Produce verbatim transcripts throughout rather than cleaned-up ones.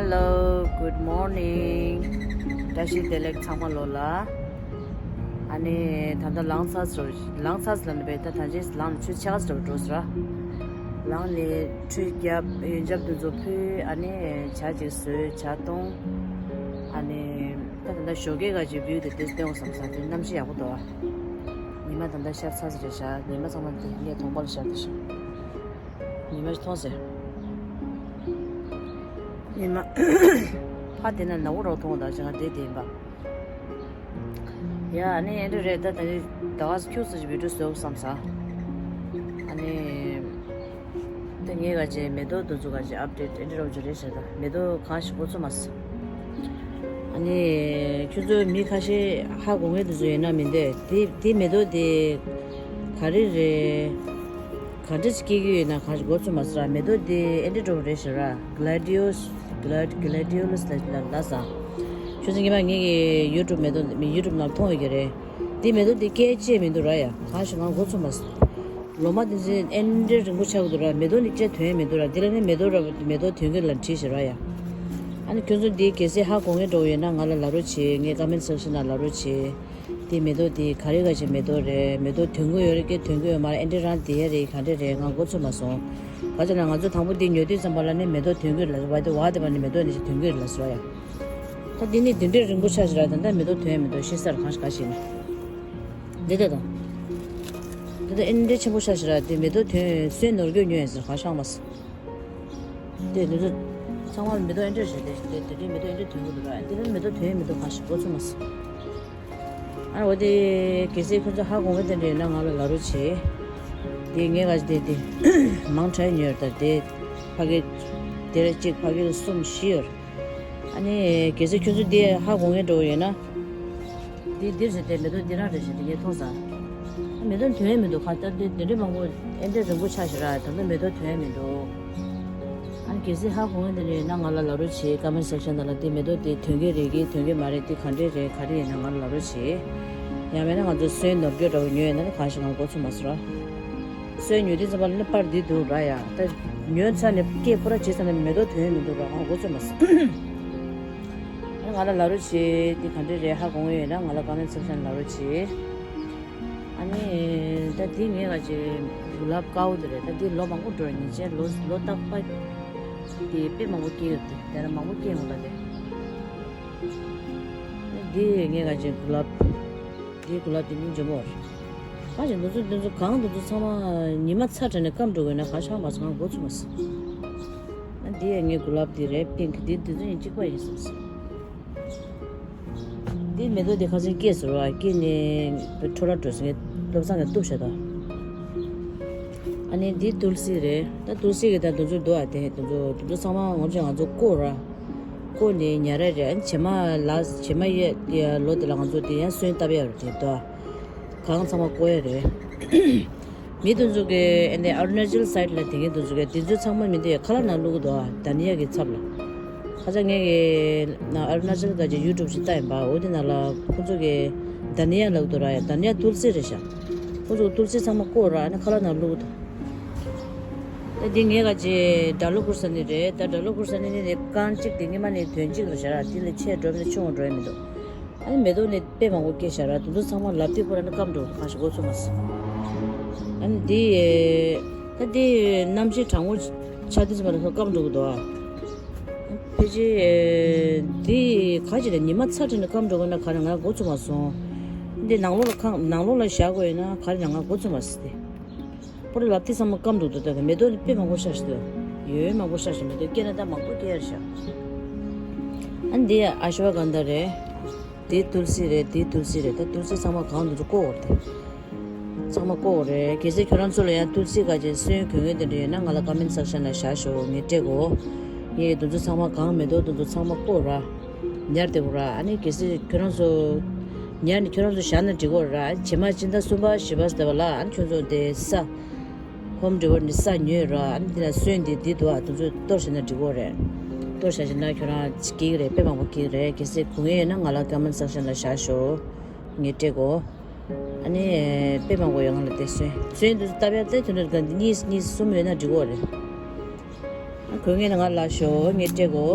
Hello, good morning. བཀྲ་ཤིས་བདེ་ལེགས་ཚང་མ་ལོ་ལ། ཨ་ནི་ད་ལྟ་ལངས་ཚར་སོང་། ལངས་ཚར་ལ་ནི་བས་ད་ད་ཅི་ལངས་ནས་ཆུ་ཆགས་སུ་འགྲོ་ཟེར། ལངས་ནས་ཁྲུས་བརྒྱབ། ཡོན་ཆབ་དེ་ཚོ་ཕུལ། ཨ་ནི་ཇ་ཅིག་བཟོས། ཇ་བཏུང་། ཨ་ནི་ད་ད་ལྟ་ཞོགས་ཀས་ག་ཅིག་བིའུ་དེ་དེ་སྟོན་བསམ་ས་དེ་གནམ་གཤིས་ཡག་པོ་འདུག་ཉི་མ་ད་ལྟ་ཤར་ཚར་ཟེར་བཞག་ཉི་མ་ཚང་མ་དེ་ངས་མཐོང་པ་ལ་ཤར་དེ་ཤག་ཉི་མ་མཐོང་ཟེར། ཉི་མ་ཕ་དེ་ན་ནག་པོ་རོགས་མཐོང་ད་ཅི་ང་དེ་དེ་ཡིན་པ། ཡ་ཨ་ནི་ཨེ་འདྲ་རེད། ད་ད་ནི་ད་ག་ཁྱུག་ཙམ་ཞིག་བི་ཌིའོ་བཟོ་བསམ་ས། ཨ་ནི་ད་ངས་ག་ཅེ་མེ་ཏོག་དེ་ཚོ་ག་ཅེ་ཨབ་ཌེཊ་ཨེ་འདྲ་རོགས་ཅིག་རེད་ཤག་ད་མེ་ཏོག་གང་ཞིག་འགོ་ཚུགས་མ་སོང་། ཨ་ནི་ཁྱོད་ཚོ་མི་ཁ་ཤས་ཧ་གོ་མཁན་དེ་ཚོ་ཡིན་ན་མི་འདོད། དེ་དེ་མེ་ཏོག་དེ་ག་རེ་རེད། ག་འདྲ་ཅིག་སྐྱེ་གི་ཡོད་ན་གང་ཞིག་འགོ་ཚུགས་མ་སོང་ར། མེ་ཏོག་དེ་ཨེ་འདྲ་འགྲོ་གི་རེད་ཤག་ར། གི་ལེ་ཌི་ཡོ་སི་གི་ལེ་ཌི་ཡོ་སི་ལ་ལ་ལ་ས། ཁྱོད་ཚོ་ངེས་པ་ངེད་ཀྱི་ཡུ་ཊུབ་མེ་ཏོག་ཡུ་ཊུབ་ནང་མཐོང་ཡོད་ཀྱི་རེད། དེ་མེ་ཏོག་དེ་སྐད་ཅིག་མི་འདུག་ར་ཡ། གང་ཞིག་ང་འགོ་ཚུགས་མ་སོང་། ལོ་མ་དེ་ཚོ་ཨེ་འདྲ་རིང་པོ་ཆགས་ཀྱི་འདུག་ར། མེ་ཏོག་ནི་སྐྱེ་དོན་མི་འདུག་ར། འདི་ལ་ནི་མེ་ཏོག་ར་མེ་ཏོག་དོན་གྱི་ལ་བྲིས་ཤག་ར་ཡ། ཨ་ནི་ཁྱོད་ཚོ་འདི་གལ་སྲིད་ཧ་གོ་མཁན་འདྲ་བོ་ཡོད་ན་ང་ལ་ལབ་རོགས་བྱེད། ངའི་ཀོ་མེན་སེག་ཤན་ནང་ལབ་རོགས་བྱེད། དེ་མེ་ཏོག་དེ་ག་རེ་ག་ཞིག་མེ་ཏོག་རེད། མེ་ཏོག་དོན་གྱི་ཡོད་རེད་ཀྱི་དོན་གྱི་ཡོད་མ་རེད། ཨེ་འདྲ་རང་དེ་ཡ་རེད་ག་འདྲ་རེད་ང་འགོ་ཚུགས་མ་སོང་། ག་ཅི་ན་ང་ཚོ་དང་པོ་འདི་ཉོ་དུས་ཙམ་པ་ལ་ནི་མེ་ཏོག་དོན་གྱི་ལ་བ་དེ་བ་དེ་བ་ནི་མེ་ཏོག་ནི་ཞིག་དོན་གྱི་ལ་སོ་ཡ། ད་འདི་ནི་འདི་འདྲའི་རིང་པོ་ཆགས་ཤག་ར། ད་ལྟ་མེ་ཏོག་ཐོན་ཡ་མི་འདུག་ཤི་སར་གང་ཞིག་ག་ཞིག་ནི། འདི་ལྟ་དང་། འདི་ལྟ་ཨེ་འདྲའི་ཆེན་པོ་ཆགས་ཤག་ར། དེ་མེ་ཏོག་ཐོན་སོན་ནོར་སྐྱོ་ཉོ་ཡ་ཟེར་གང་ཤག་མ་སོང་། དེ་འདི་ཚོ་ཚང་མ་ལ་མེ་ཏོག་ཨེ་འདྲ་ཞིག་དེ་དེ་དེ་མེ་ཏོག་ཨེ་འདྲ་ཐོན་གི་འདུག་ར། དེ་ལ་མེ་ཏོག་ཐོན་ཡ་མི་འདུག་གང་ཞིག་འགོ་ཚུགས་མ་སོང་། ཨ་འོ་དེ་གལ་སྲིད་ཁྱོད་ཚོ་ཧ་གོ་མཁན་དེ་འདྲ་ཡོད་ན་ང་ལ་ལབ་རོགས་བྱེད། དེ་ངས་ག་ཅི་དེ་དེ་མང་དྲགས་ཉོས་ཡོད་ད། དེ་ཕ་གི་དེ་རེ་གཅིག་ཕ་གི་གསུམ་བཞི་ཡོད། ཨ་ནི་གལ་སྲིད་ཁྱོད་ཚོ་དེ་ཧ་གོ་མཁན་འདྲ་བོ་ཡོད་ན། དེ་འདིར་བྱས་ཏེ་མེ་ཏོག་འདི་རང་རེད་ཞེས་དེ་ངས་མཐོང་ས། མེ་ཏོག་དོན་མི་འདུག་ཁ་ད་དེ་དེ་འདྲ་མང་པོ་ཨེ་འདྲ་རིང་པོ་ཆགས་ཤག་ར། ད་ལྟ་མེ་ཏོག་དོན་མི་འདུག་ཨ་ནི་གལ་སྲིད་ཧ་གོ་མཁན་དེ་འདྲ་ཡོད་ན་ང་ལ་ལབ་རོགས་བྱེད། ཀོ་མེན་སེག་ཤན་ནང་ལ་དེ་མེ་ཏོག་དེ་དོན་གྱི་རེད་ཀྱི་དོན་གྱི་མ་རེད་དེ་ག་འདྲས་རེད་ག་རེ་ཡིན་ན་ང་ལ་ལབ་རོགས་བྱེད། ཡང་མིན་ན་ང་ཚོ་སོན་ནོར་སྐྱོ་འདྲ་བོ་ཉོས་ཡོད་ན་ནི་གང་ཞིག་ང་འགོ་ཚུགས་མ་སོང་ར། སོན་ཉོས་དུས་ཙམ་པ་ལ་ནི་པར་འདི་འདུག་ར་ཡ། ད་ཉོས་ཚར་ནས་སྐད་པུ་ར་བྱས་ཚར་ནས་མེ་ཏོག་དོན་མི་འདུག་ར་ང་འགོ་ཚུགས་མ་སོང་། ང་ལ་ལབ་རོགས་བྱེད། འདི་ག་འདྲས་རེད་ཧ་གོ་མཁན་ཡོད་ན་ང་ལ་ཀོ་མེན་སེག་ཤན་ལབ་རོགས་བྱེད། ཨ་ནི་ད་འདི་ངས་ག་ཅེ་གུ་ལབ་དཀར་པོ་དེ་རེད། ད་འདི་ལོ་མང་པོ་འགྲོ་ཡིན་ཅེ་ལོ་ལོ་རྟག་པ་དེ་དཔེ་མང་པོ་སྐྱེས་ཡོད་དེ་དེ་ལ་མང་པོ་སྐྱེས་ཡོང་ལ་དེ། འདི་ངས་ག་ཅེ་གུ་ལབ་འདི་གུ་ལབ་དེ་སྙིང་རྗེ་མོ་རེད། ག་ཅེ་འདི་ཚོ་འདི་ཚོ་གང་འདི་ཚོ་ཚང་མ་ཉི་མ་ཚ་དྲགས་ནས་སྐམ་འགྲོ་དགོས་ན་ག་ཆགས་མ་སོང་ང་འགོ་ཚུགས་མ་སོང་། ཨ་འདི་ཡ་ངའི་གུ་ལབ་འདི་རེད། པིང་ཀི་འདི་འདི་ཚོ་ཡིན་གཅིག་པ་ཡིན་སོང་ཟེར། འདི་མེ་ཏོག་འདི་ཁ་སང་སྐྱེས་སོང་ར། སྐྱེས་ནས་འཕྲོ་བརླག་འགྲོ་སོང་། ངས་བློ་བཟང་གིས་གཏུབ་བཞག་ད། ཨ་ནི་འདི་ཏུལ་སི་རེད། ད་ཏུལ་སི་གི་ད་དུང་ཚོད་འདུག་ཨ། དེ་དུང་ཚོད་དུང་ཚོད་ཚང་མ་ངོམ་ཆེ་ང་ཚོ་བརྐོས་ར། བརྐོས་ནས་ཉར་ར་རེད། ཨ་ནི་བྱེ་མ་ལ་བྱེ་མ་ཡ་ལོ་དེ་ལ་ང་ཚོ་དེ་ཡང་སོན་བཏབ་ཡ་རེད་དེ་ད། གང་ཚང་མ་བརྐོ་ཡ་རེད། མི་དེ་ཚོ་གི་ཨ་ནི་ཨ་རུ་ན་ཅལ་སའིཌ་ལ་དེ་གའི་དེ་ཚོ་གི་དེ་ཚོ་ཚང་མ་མི་འདི་ཁ་ལག་ནང་བླུག་གི་འདུག་ཨ། དྷ་ནི་ཡ་གི་ཚབ་ལ། ཁ་ཆག་ངས་གི་ཨ་རུ་ན་ཅལ་ག་ཅེ་ཡུ་ཊུབ་ཞིག་ལྟ་ཡིན་པ། འོ་དེ་ནང་ལ་ཁོ་ཚོ་གི་དྷ་ནི་ཡ་ལབ་འདུག་ར་ཡ། དྷ་ནི་ཡ་ཏུལ་སི་རེད་ཤག་ཁོ་ཚོ་གི་ཏུལ་སི་ཚང་མ་བརྐོས་ར་ཨ་ནི་ཁ་ལག་ནང་བླུག་གི་འདུག་ད་འདི་ངས་ག་ཅེ་སྦྲ་ལོག་ཁུར་ས་ནི་རེད། ད་སྦྲ་ལོག་ཁུར་ས་ནི་ནི་རྐང་གཅིག་དེ་སྔོན་མ་ནི་དོན་གཅིག་ལ་བཞག་ར། དེ་ལས་ཆེ་འགྲོ་མི་འདུག་ཆུང་བ་འགྲོ་ཡ་མི་འདུག་ཨ་ནི་མེ་ཏོག་ནི་དཔེ་མང་པོ་སྐྱེས་ཤག་ར། དེ་ཚོ་ཚང་མ་ལབ་དུས་ཁོ་རང་ནི་སྐམ་འགྲོ་གང་ཞིག་འགོ་ཚུགས་མ་སོང་། ཨ་ནི་འདི་ད་འདི་གནམ་གཤིས་གྲང་མོ་ཆགས་དུས་ཙམ་པ་ལ་སྐམ་འགྲོ་གི་འདུག་ཨ། ཕལ་ཆེར་འདི་ག་ཅིག་ལ་ཉི་མ་ཚ་དྲགས་ནས་སྐམ་འགྲོ་གི་ན་ག་རེ་ང་འགོ་ཚུགས་མ་སོང་། འདི་ནང་ལོགས་ལ་ཁང་ནང་ལོགས་ལ་བཞག་དགོས་ཡོད་ན་ག་རེ་ང་འགོ་ཚུགས་མ་སོང་སྟེ། པོ་ར་ལབ་དེ་ཚང་མ་སྐམ་འདུག་འདུག་ད་མེ་ཏོག་ནི་དཔེ་མང་པོ་ཤར་ཞིག་འདུག་ཡོད་མང་པོ་ཤར་ཞིག་མེ་ཏོག་སྐྱེས་ན་ད་མང་པོ་སྐྱེ་ཡར་ཤག་ཨ་འདི་ཨ་ཤྭ་གྷན་དྷ་རེད། འདི་ཏུལ་སི་རེད། འདི་ཏུལ་སི་རེད། ད་ཏུལ་སི་ཚང་མ་གང་འདུག་ཚོ་བརྐོ་བར་དེ། ཚང་མ་བརྐོ་བ་རེད། གལ་སྲིད་ཁྱོད་རང་ཚོ་ལ་ཡང་ཏུལ་སི་ག་ཅེ་སོན་གོན་ངེས་དེ་འདྲ་ཡོད་ན་ང་ལ་ཀོ་མེན་སེག་ཤན་ལ་བཞག་ཤོག་ངས་སྤྲད་གོ་ངས་འདུ་ཚོ་ཚང་མ་གང་མེ་ཏོག་འདུ་ཚོ་ཚང་མ་བརྐོ་ར། ཉར་དེ་གོ་ར། ཨ་ནི་གལ་སྲིད་ཁྱོད་རང་ཚོ་ཉར་ནས་ཁྱོད་རང་ཚོ་བཞག་ན་འགྲིག་གོ་ར། བྱེ་མ་སྤྱི་ཟླ་གསུམ་པ་བཞི་པ་ཟེར་བ་ལ་ཨ་ནི་ཁྱོད་ཚོ་དེ་ས་ཧོམ་ཌེ་ལི་ཝར་ནས་ས་ཉོས་ར། ཨ་ནི་དེ་ལ་སོན་དེ་འདི་འདུག་ཨ། དེ་ཚོ་གཏོར་བྱས་ན་འགྲིག་གོ་རེད། གཏོར་བྱས་ན་ཁྱོད་རང་སྐྱིད་གི་རེད། དཔེ་མང་པོ་སྐྱིད་གི་རེད། གལ་སྲིད་གོ་ངེས་ཡོད་ན་ང་ལ་ཀོ་མེན་སེག་ཤན་ལ་བཞག་ཤོག་ངས་སྤྲད་གོ་ཨ་ནི་དཔེ་མང་པོ་ཡོད་ང་ལ་དེ་སོན་སོན་དེ་ཚོ་བཏབ་ཡ་དེ་དེ་འདྲ་ག་འདི་གཉིས་གཉིས་གསུམ་ཡོད་ན་འགྲིག་གོ་རེད། ཨ་གོ་ངེས་ན་ང་ལ་ཤོག་ངས་སྤྲད་གོ་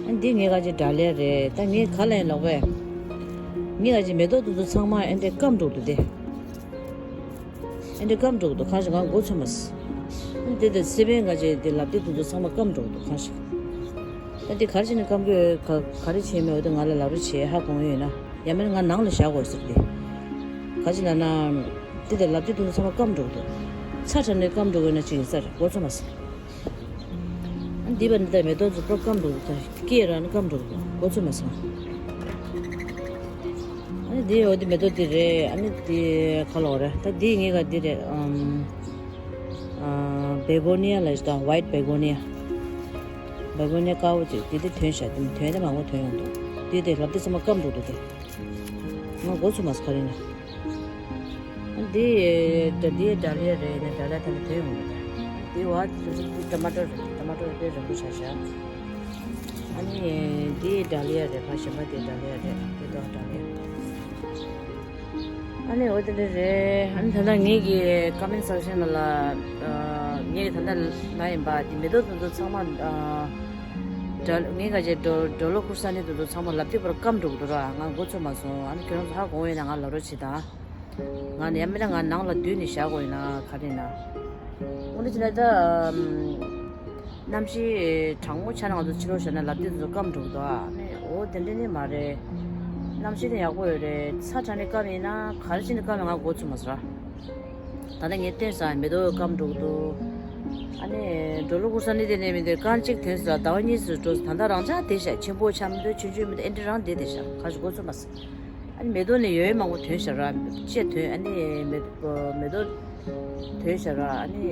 ཨ་འདི་ངའི་ག་ཅིག་ཌལ་ཡ་རེད། ད་ངས་ག་ལ་ཡིན་ལོག་པས། ངའི་ག་ཅིག་མེ་ཏོག་དེ་ཚོ་ཚང་མ་ཨེ་འདྲས་སྐམ་འགྲོ་འདུག་སྟེ། ཨེ་འདྲས་སྐམ་འགྲོ་འདུག་ཁ་ཤས་ང་མགོ་ཚོས་མ་སོང་། ཨ་འདི་དེ་སི་པན་ག་ཅིག་དེ་ལབ་དེ་དེ་ཚོ་ཚང་མ་སྐམ་འགྲོ་འདུག་ཁ་ཤས། ད་འདི་ག་རེ་བྱས་ནས་སྐམ་གྱི་ཡོད། ག་ག་རེ་བྱས་མེད་འོ་དེ་ང་ལ་ལབ་རོགས་བྱེད། ཧ་གོ་ཡོད་ན། ཡང་མིན་ང་ནང་ལ་བཞག་དགོས་ཟེར་ཏེ། ག་ཅི་ལབ་ན། འདི་དེ་ལབ་དེ་དེ་ཚོ་ཚང་མ་སྐམ་འགྲོ་འདུག་ཚ་དྲགས་ནས་སྐམ་འགྲོ་གི་ཡོད་ན་ཅི་ཡིན་ས་རེད། མགོ་ཚོས་མ་སོང་། ཨ་འདི་བ་འདི་ལྟར་མེ་ཏོག་ཚོ་པོ་སྐམ་འགྲོ་འདུག་ད་སྐྱེས་རང་ནི་སྐམ་འགྲོ་འདུག་མགོ་ཚོས་མ་སོང་། ཨ་ནི་འདི་འོ་འདི་མེ་ཏོག་འདི་རེད། ཨ་ནི་འདི་ག་ལོག་རེད། ད་འདི་ངའི་ག་འདི་རེད། ཨམ། ཨ། བེ་གོ་ནི་ཡ་ལ་ཞིག་དང་ཝའིཊ་བེ་གོ་ནི་ཡ། བེ་གོ་ནི་ཡ་དཀར་པོ་ཅིག་འདི་འདི་ཐོན་ཤག་འདི་ཐོན་ཏེ་མང་པོ་ཐོན་ཡོང་འདུག་འདི་དེ་ལབ་དེ་ཚང་མ་སྐམ་འགྲོ་འདུག་དེ། ང་མགོ་ཚོས་མ་སོང་ག་རེ་ཡིན་ན། འདི་འདི་ཌལ་ཡ་རེད་ནས་ཌལ་ཡ་ད་ལྟ་དེ་ཡོང་གི་འདུག་འདི་བ་འདི་ཊ་མ་ཊོ་རེད། ཊ་མ་ཊོ་རེད། དཔེ་རིང་པོ་ཆགས་ཤག་ཨ་ནི་འདི་ཌལ་ཡ་རེད། ཕ་གཞན་པ་འདི་ཌལ་ཡ་རེད། འདི་དོ་ཌལ་ཡ། ཨ་ནི་འོ་དེ་འདྲ་རེད། ཨ་ནི་ད་ལྟ་ངེད་ཀྱི་ཀོ་མེན་སེག་ཤན་ལ་ངེད་ཀྱི་ད་ལྟ་ལ་ཡིན་པ་འདི་མེ་ཏོག་དེ་ཚོ་ཚང་མ། ཌལ་ངའི་ག་ཅིག་ཌོ་ཌོ་ལོ་ཁུར་ས་ནི་དེ་ཚོ་ཚང་མ་ལབ་དེ་པར་སྐམ་འགྲོ་གི་འདུག་ར། ང་མགོ་ཚོས་མ་སོང་། ཨ་ནི་ཁྱོད་རང་ཚོ་ཧ་གོ་ཡོད་ན་ང་ལབ་རོགས་བྱེད་དང་། ང་ནི་ཡང་མིན་ན་ང་ནང་ལ་བསྡུས་ནས་བཞག་དགོས་ཡིན་ན་ག་རེ་ཡིན་ན། འོ་འདི་ཅི་ན་ད། གནམ་གཤིས་གྲང་མོ་ཆགས་ན་ང་ཚོ་ཕྱི་ལོགས་བཞག་ན་ལབ་དེ་ཚོ་སྐམ་འགྲོ་གི་འདུག་ཨ་ནི་འོ་དེ་འདྲ་ནི་མ་རེད། གནམ་གཤིས་ནི་ཡག་པོ་ཡོད་རེད། ཚ་དྲགས་ནས་སྐམ་ཡིན་ན་ག་རེ་བྱས་ནས་སྐམ་ཡིན་ང་མགོ་ཚོས་མ་སོང་ར། ད་ལྟ་ངས་བསྟན་སོང་། མེ་ཏོག་སྐམ་འགྲོ་གི་འདུག་ཨ་ནི་ཌོ་ལོ་ཁུར་ས་ནི་དེ་ནས་མི་འདུག་རྐང་གཅིག་ཐོན་སོང་། ཟླ་བ་གཉིས་སུ་འགྲོ་སོང་། ད་ལྟ་རང་འཇགས་བསྡད་ཤག་ཆེན་པོ་ཆགས་མི་འདུག་ཆུང་ཆུང་མི་འདུག་ཨེ་འདྲ་རང་བསྡད་བསྡད་ཤག་ཁ་ཞིག་མགོ་ཚོས་མ་སོང་། ཨ་ནི་མེ་ཏོག་ནི་ཡོད་ཡོད་མང་པོ་ཐོན་ཤག་ར། ཅེ་ཐོན། ཨ་ནི་མེ་མེ་ཏོག་ཐོན་ཤག་ར། ཨ་ནི་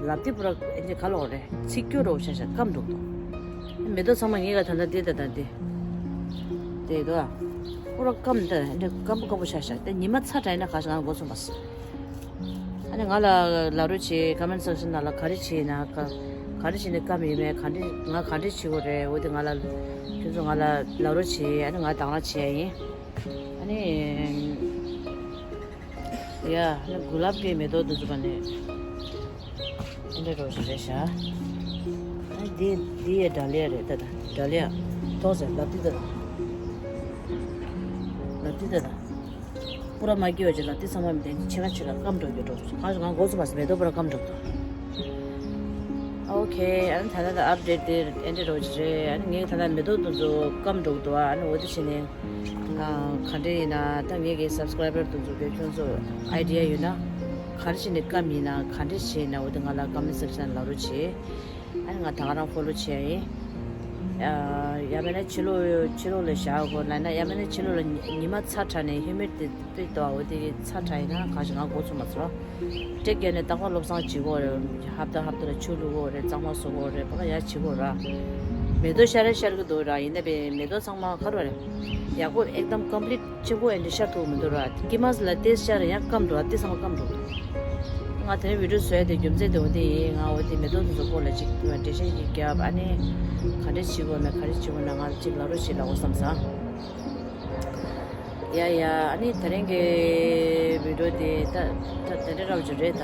ལབ་དེ་པུ་ར་ཨེ་འདྲ་ག་ལོག་རེད། ཚིག་སྐྱོ་རོ་ཤག་ཤག་སྐམ་འགྲོ་གི་འདུག་མེ་ཏོག་ཚང་མ་ངའི་ག་ད་ལྟ་དེ་ད་ད་དེ་དེ་དོ། པུ་ར་སྐམ་འདི་འདྲ་སྐམ་པོ་སྐམ་པོ་ཤག་ཤག་དེ་ཉི་མ་ཚ་དྲགས་ན་ག་ཤག་ང་མགོ་ཚོས་མ་སོང་། ཨ་ནི་ང་ལ་ལབ་རོགས་བྱེད། ཀོ་མེན་སེག་ཤན་ནང་ལ་ག་རེ་བྱས་ན་ག་ག་རེ་བྱས་ནས་སྐམ་ཡིན་མེད། ག་འདྲ་ང་ག་འདྲ་བྱེད་དགོས་རེད། འོ་དེ་ང་ལ་ཁྱོད་ཚོ་ང་ལ་ལབ་རོགས་བྱེད། ཨ་ནི་ང་དང་ར་བྱེད་ཡ་ཡིན། ཨ་ནི། ཡ། ཨ་ནི་གུ་ལབ་ཀྱི་མེ་ཏོག་དེ་ཚོ་ག་ནས་ཨེ་འདྲ་རོ་ཞིག་རེད་ཤག་ཨ་ནི་འདི་འདི་ཡ་ཌལ་ཡ་རེད། ད་ད་ཌལ་ཡ་ཐོག་ཟེར་ལབ་དེ་ད་ད་ལབ་དེ་ད་ད། པུ་ར་མ་སྐྱེས་པ་ཅིག་ལ་དེ་ཚང་མ་མི་ལྡན་ཅིག་ཕྱེད་ཀ་ཕྱེད་ཀ་སྐམ་འགྲོ་རྒྱུ་འགྲོ། གང་ཞིག་ང་མགོ་ཚོས་མ་སོང་། མེ་ཏོག་པུ་ར་སྐམ་འགྲོ་འདུག་ཨོ་ཁེ། ཨ་ནི་ད་ལྟ་ད་ཨབ་ཌེཊ་དེ་ཨེ་འདྲ་རོ་ཅིག་རེད། ཨ་ནི་ངས་ད་ལྟ་མེ་ཏོག་དེ་ཚོ་སྐམ་འགྲོ་གི་འདུག་ཨ་ནི་འོ་དེ་བྱས་ནས་ཨ་ག་འདྲ་ཡིན་ན། ད་ངས་ཀྱི་སབ་སི་ཀ་རའི་བར་དེ་ཚོ་གི་ཁྱོད་ཚོ་ཨའི་ཌི་ཡ་ཡོད་ན། ག་རེ་བྱས་ནས་སྐམ་ཡིན་ན་ག་འདྲ་བྱས་ན་འོ་དེ་ང་ལ་ཀོ་མེན་སེག་ཤན་ལ་ལབ་རོགས་བྱེད། ཨ་ནི་ང་ད་ག་རང་ཕོ་ལོ་བྱེད་ཡ་ཡིན། ཡང་མིན་ན་ཕྱི་ལོགས་ཕྱི་ལོགས་ལ་བཞག་དགོས་ལབ་ན། ཡང་མིན་ན་ཕྱི་ལོགས་ལ་ཉི་ཉི་མ་ཚ་དྲགས་ནས་ཧིའུ་མིཌ་དེ་དཔེ་དོ་འོ་དེ་ཚ་དྲགས་ཡིན་ན་གང་ཞིག་ང་མགོ་ཚོས་མ་སོང་། སྤྲེལ་རྒྱག་ནས་རྟག་པར་བློ་བཟང་བྱེད་དགོས་རེད། ཧབ་ཏ་ཧབ་ཏ་ལ་ཆུ་བླུག་དགོས་རེད། གཙང་མ་བཟོ་དགོས་རེད། པ་ཡ་བྱེད་དགོས་ར། མེ་ཏོག་ཤར་ར་ཤར་གི་འདུག་ར། ཡིན་ན་པའི་མེ་ཏོག་ཚང་མ་ག་རེ་རེད། ཡག་པོ་ཨེག་དམ་ཀམ་པི་ལིཊ་ཆེན་པོ་ཨེ་འདྲ་ཤར་ཐུབ་མི་འདུག་ར། ཀི་མ་སི་ལ་ཏེ་ཤར་ཡང་སྐམ་འགྲོ། ཏེ་ཚང་མ་སྐམ་འགྲོ། ང་དེ་རིང་བི་ཌིའོ་བཟོ་ཡ་དེ་རྒྱུ་མཚན་དེ་འོ་དེ་ཡིན། ང་འོ་དེ་མེ་ཏོག་དེ་ཚོ་སྐོར་ལ་ཅིག་འགྲེལ་བཤད་ཅིག་བརྒྱབ། ཨ་ནི་ག་འདྲས་བྱེད་དགོས་མེད་ག་རེ་བྱེད་དགོས་ན་ང་ཅིག་ལབ་རོགས་བྱེད་ལབ་དགོས་བསམ་སོང་། ཡ་ཡ། ཨ་ནི་དེ་རིང་གི་བི་ཌིའོ་དེ་ད་ད་དེ་འདྲ་རབ་ཅིག་རེད་ད།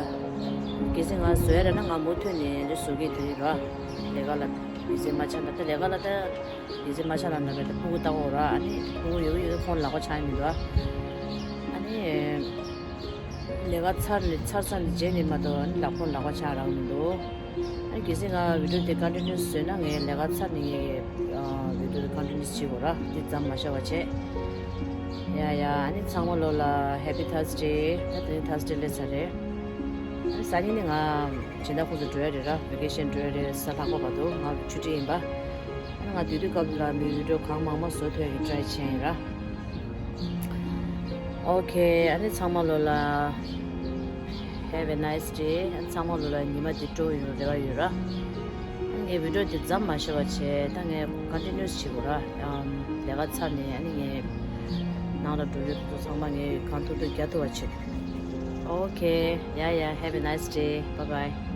གལ་སྲིད་ང་བཟོ་ཡ་རེད་ན་ང་མུ་མཐུད་ནས་འདི་བཟོ་གི་དེ་རེད་ར། ལས་ཀ་ལ་བི་ཛི་མ་ཆགས་ན་ད་ལས་ཀ་ལ་ད། དེ་ཚེ་མ་ཆ་ལ་ན་བས་ད་ཕྲུ་གུ་ལྟ་གོ་ར། ཨ་ནི་ཕྲུ་གུ་ཡོད་ཡོད་ཕོན་ལག་པ་ཆགས་མི་འདུག་ཨ་ནི་ལས་ཀ་ཚར་ནས་ཚར་ཚར་ནས་རྗེས་ནས་མ་གཏོགས་ཨ་ནི་ལག་ཕོན་ལག་པ་ཆགས་རག་མི་འདུག་ཨ་ནི་གལ་སྲིད་ང་བི་ཌིའོ་དེ་ཀོན་ཊི་ནིའུ་བཟོས་ན་ངས་ལས་ཀ་ཚར་ནས་ངས་བི་ཌིའོ་དེ་ཀོན་ཊི་ནིའུ་བྱེད་དགོས་ར། འདི་མཚམས་མ་བཞག་པ་བྱས། ཡ་ཡ། ཨ་ནི་ཚང་མ་ལོ་ལ་ཧེ་པི་ཐར་སི་ཌེ། ད་དེ་རིང་ཐར་སི་ཌེ་སླེབས་ཚར་རེད། ཨ་ནི་སང་ཉིན་ནི་ང་སྦྱིན་བདག་ཁོང་ཚོ་འགྲོ་ཡ་རེད་ར། ཝེ་ཀེ་ཤན་འགྲོ་ཡ་རེད། གཟའ་ལྷག་པ་བར་དུ་ང་ཆུ་ཊི་ཡིན་པ། ཨ་ནི་ང་དུས་དུས་སྐབས་ལ་མི་བི་ཌིའོ་གང་མང་མང་བཟོ་ཐུབ་ཡ་གི་ཊ་རའི་བྱས་ཡིན་ར། ཨོ་ཁེ། ཨ་ནི་ཚང་མ་ལོ་ལ་have a nice day། ཨ་ནི་ཚང་མ་ལོ་ལ་ཉི་མ་འདི་སྤྲོ་ཡོང་རེ་བ་ཡོད་ར། ཨ་ནི་ངའི་བི་ཌིའོ་འདི་མཚམས་མ་བཞག་པ་བྱས། ད་ངས་ཀོན་ཊི་ནིའུ་སི་བྱེད་དགོས་ར། ཨམ། ལས་ཀ་ཚར་ནས་ཨ་ནི་ངས་ནང་ལ་འགྲོ་རྒྱུ་དེ་ཚོ་ཚང་མ་ངས་གང་ཐུབ་ཐུབ་རྒྱག་ཐུབ་པ་བྱེད། ཨོ་ཁེ། ཡ་ཡ། Have a nice day. Bye bye.